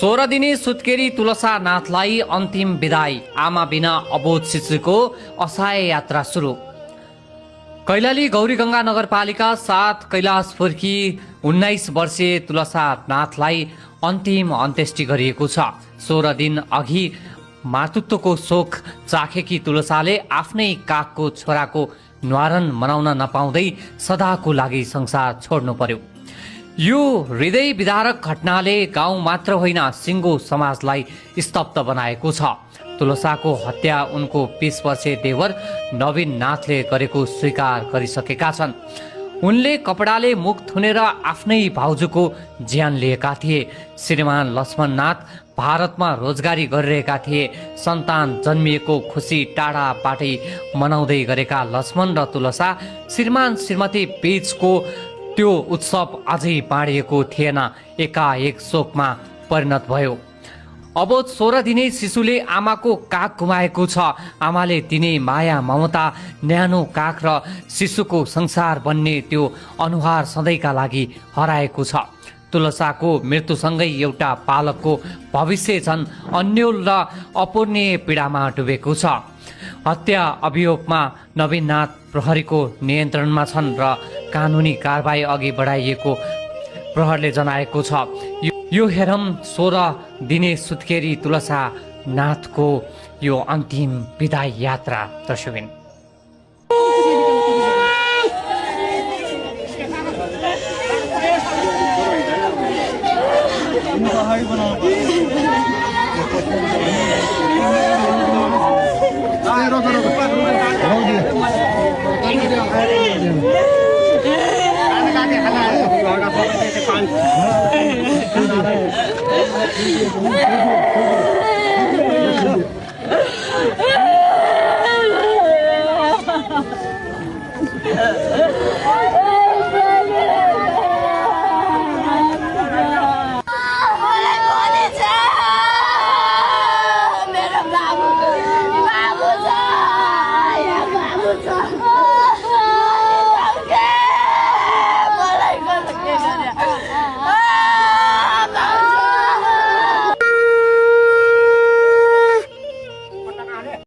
16 दिने सुत्केरी तुलसा नाथलाई अन्तिम विदाई, आमा बिना अबोध शिशुको असहाय यात्रा सुरु। कैलाली गौरीगंगा नगरपालिका 7 कैलाशपुरकी 19 वर्षीय तुलसा नाथलाई अन्तिम अन्त्येष्टि गरिएको छ। 16 दिन अघि मातृत्वको शोक चाखेकी तुलसाले आफ्नै काखको छोराको न्वारन मनाउन नपाउँदै सदाको लागि संसार छोड्नु पर्यो। यो हृदय विदारक घटनाले गाउँ मात्र होइन सिङ्गो समाजलाई स्तब्ध बनाएको छ। तुलसाको हत्या उनको 20 वर्षीय देवर नवीन नाथले गरेको स्वीकार गरिसकेका छन्। उनले कपडाले मुख थुनेर आफ्नै भाउजूको ज्यान लिएका थिए। श्रीमान लक्ष्मण नाथ भारतमा रोजगारी गरिरहेका थिए। सन्तान जन्मिएको खुसी टाढा पाटै मनाउँदै गरेका लक्ष्मण र तुलसा श्रीमान श्रीमती बीचको त्यो उत्सव अझै बाँडिएको थिएन, एकाएक शोकमा परिणत भयो। अबोध 16 दिने शिशुले आमाको काख गुमाएको छ। आमाले दिने माया ममता, न्यानो काख र शिशुको संसार बन्ने त्यो अनुहार सधैँका लागि हराएको छ। तुलसाको मृत्युसँगै एउटा बालकको भविष्य झन् अन्यल र अपूर्णीय पीडामा डुबेको छ। हत्या अभियोगमा नवीननाथ प्रहरीको नियन्त्रणमा छन् र कानुनी कारबाही अघि बढाइएको प्रहरले जनाएको छ। यो हेरौँ 16 दिने सुत्केरी तुलसा नाथको यो अन्तिम विदाई यात्रा दर्शकबिन।